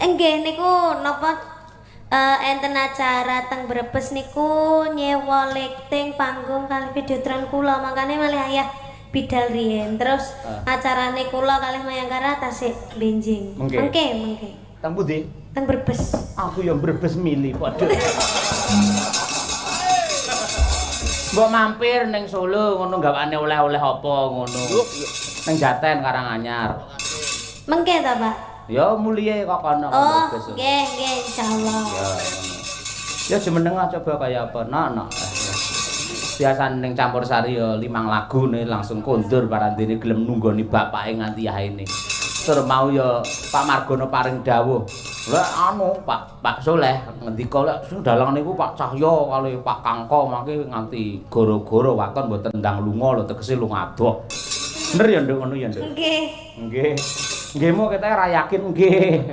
Nggih niku napa enten acara teng Brebes niku nyewa lighting panggung kalih videotron kula, makane malih ayah bidal riyen. Terus acarane kula kalih Mayangkara tasik benjing. Mengke. Mengke, mengke. Teng pundi? Teng Brebes. Aku ya Brebes mili padha. Mbok mampir ning Solo ngono gawane oleh-oleh apa ngono. Ning Jaten Karanganyar. Mengke ta, Pak? Ya mulihe kok kono Oh, Brebes. nggih, nggih insyaallah. Ya ngono. Ya jumeneng coba kaya apa nak. Biasane ning campur sari ya 5 lagu ne langsung kondur parandene gelem nunggoni bapake nganti yaene. Tur mau ya Pak Margono paring dawuh. Lek anu Pak Soleh ngendika lek sing dalang niku Pak Cahya kali Pak Kangko mangke nganti goro-goro waton mboten ndang lunga lho tegese lunga adoh. Bener ya Nduk ngono ya Nduk? Nggih. Nggih. Nggih mo ketoke ra yakin nggih.